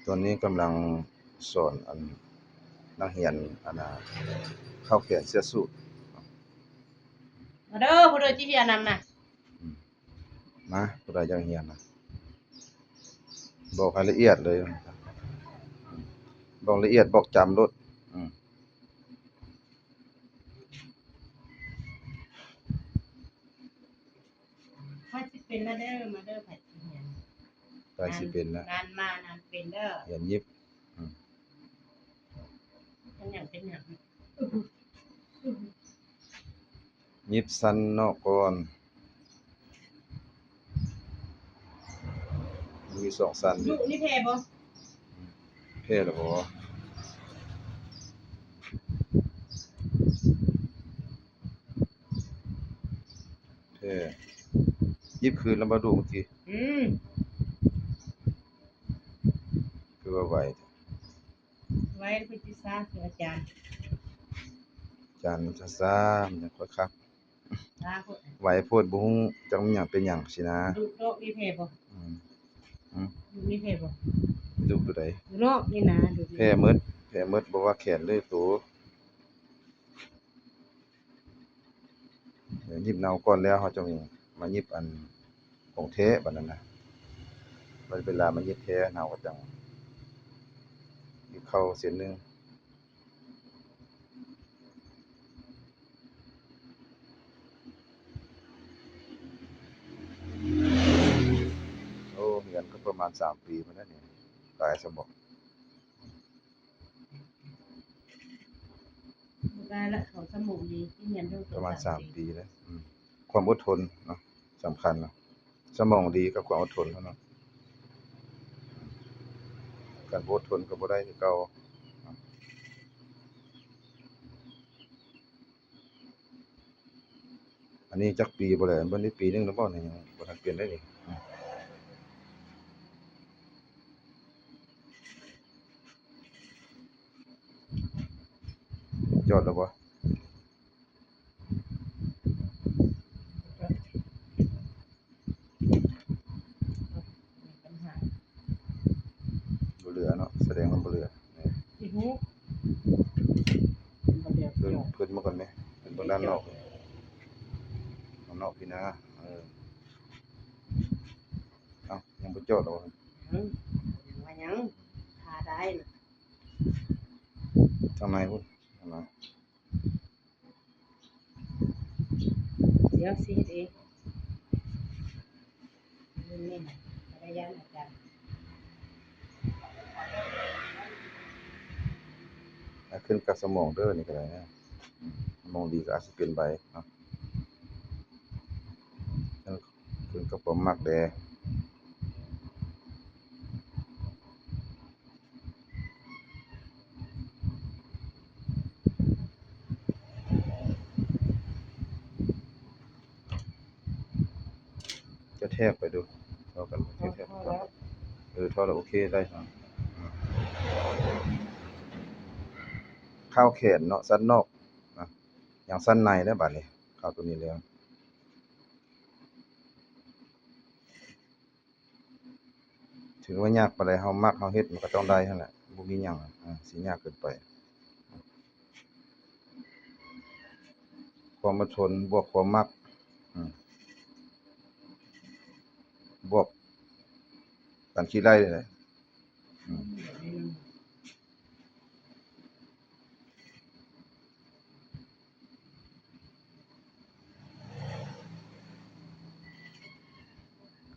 ຕອນນີ້ກຳລັງສອນອັນ ນັກຮຽນອັນນ່າ ເຂົ້າແຂນເສື້ອສູດ. ມາເດີ ຜູ້ໃດຊິຮຽນນຳນະ. ອືມ ມາ ຜູ້ໃດຢາກຮຽນນະ ບອກໃຫ້ລະອຽດເລີຍ ບອກລະອຽດ ບອກຈຳໂລດ. ອືມ ຂ້ອຍຊິເປັນລະເດີ ມາເດີ ໃຜຊິຮຽນ. ໃຜຊິເປັນລະ ນານມານານເປັນເດີ ຮຽນຫຍິບ. ອືມ ມັນຫຍັງເປັນຫຍັງ ຫຍິບຊັ້ນນອກກ່ອນ ມີສອງຊັ້ນ. ຢູ່ນີ້ແພ້ບໍ່? ແພ້ແລ້ວບໍ່? ແພ້ ຫຍິບຄືນແລ້ວບໍ່ດຸເມື່ອກີ້? ອືມ ຄືວ່າໄວແທ້. ໄວ ເພິ່ນຊິຊ້າຄືອາຈານ ອາຈານຊ້າໆ ມັນຈັ່ງຄ່ອຍຄັກ. ຊ້າໂພດ ໄວໂພດ ບໍ່ຮູ້ຈັກມັນຫຍັງເປັນຫຍັງຊີ້ນະ. ດຸເນາະ ມີແຜບໍ່? ອືມ ອືມ ດຸມີແຜບໍ່? ດຸໂຕໃດ? ດຸເນາະ ນີ້ນະ ດຸ ແຜໝົດ ແຜໝົດ ບໍ່ວ່າແຂນເລີຍໂຕ. ຫຍິບເນົາກ່ອນແລ້ວ ເຮົາຈັ່ງມາຫຍິບອັນຂອງແທ້ບາດນັ້ນນະ. ບັດເວລາມາຫຍິບແທ້ ເຮົາກໍຈັ່ງຫຍິບເຂົ້າເສັ້ນໜຶ່ງ. ໂອ້ ຮຽນກໍປະມານສາມປີພຸ້ນແຫຼະນີ້ ຫຼາຍຊະບໍ? ບໍ່ຫຼາຍລະ ເຂົາສະໝອງດີ ຮຽນໂດນປະມານສາມປີແລ້ວ. ອືມ ຄວາມອົດທົນເນາະ ສຳຄັນເນາະ ສະໝອງດີກັບຄວາມອົດທົນເທົ່ານັ້ນ. ຄັນບໍ່ອົດທົນກໍບໍ່ໄດ້ຄືເກົ່າ. ອັນນີ້ຈັກປີບໍ່ແຫຼະ ເບິ່ງນີ້ປີໜຶ່ງແລ້ວບໍ່ນີ້ ຍັງບໍ່ທັນປ່ຽນໄດ້ນີ້. ອືມ ຈອດແລ້ວບໍ່? ບໍ່ເຫຼືອເນາະ ສະແດງວ່າບໍ່ເຫຼືອ. ອີຫູ ເພິ່ນ ເພິ່ນມາກ່ອນແມ ເພິ່ນເບິ່ງດ້ານນອກ ດ້ານນອກພີ້ນະ. ເອີ ເອົ້າ ຍັງບໍ່ຈອດດອກ. ອືມ ວ່າຫຍັງ ຖ້າໄດ້ນະ ທາງໃນພຸ້ນ ທາງໃນ. ດຽວຊິເຮັດເອງ ນີ້ນະ ໄດ້ຢ້ານອາຈານ. ອາ ຂຶ້ນກັບສະໝອງເດີ ນີ້ກໍໄດ້ນະ. ອືມ ສະໝອງດີກໍອາດຊິເປັນໄວເນາະ ຂຶ້ນກັບຄວາມມັກແດ່. ຈະແທກໄປດູ ເທົ່າກັນ ເອີ ເທົ່າແລ້ວ ໂອເຄ ໄດ້. ຄາວແຂນເນາະ ຊັ້ນນອກນະ ຍັງຊັ້ນໃນແລ້ວບາດນີ້ ຄາວໂຕນີ້ແລ້ວ. ຖືວ່າຍາກປານໃດ ເຮົາມັກເຮົາເຮັດ ມັນກໍຕ້ອງໄດ້ຫັ້ນແຫຼະ ບໍ່ມີຫຍັງ ອາ ຊິຍາກເກີນໄປ. ຄວາມອົດທົນບວກຄວາມມັກ ອາ ບວກການຂີ້ໄລ່ນີ້ແຫຼະ.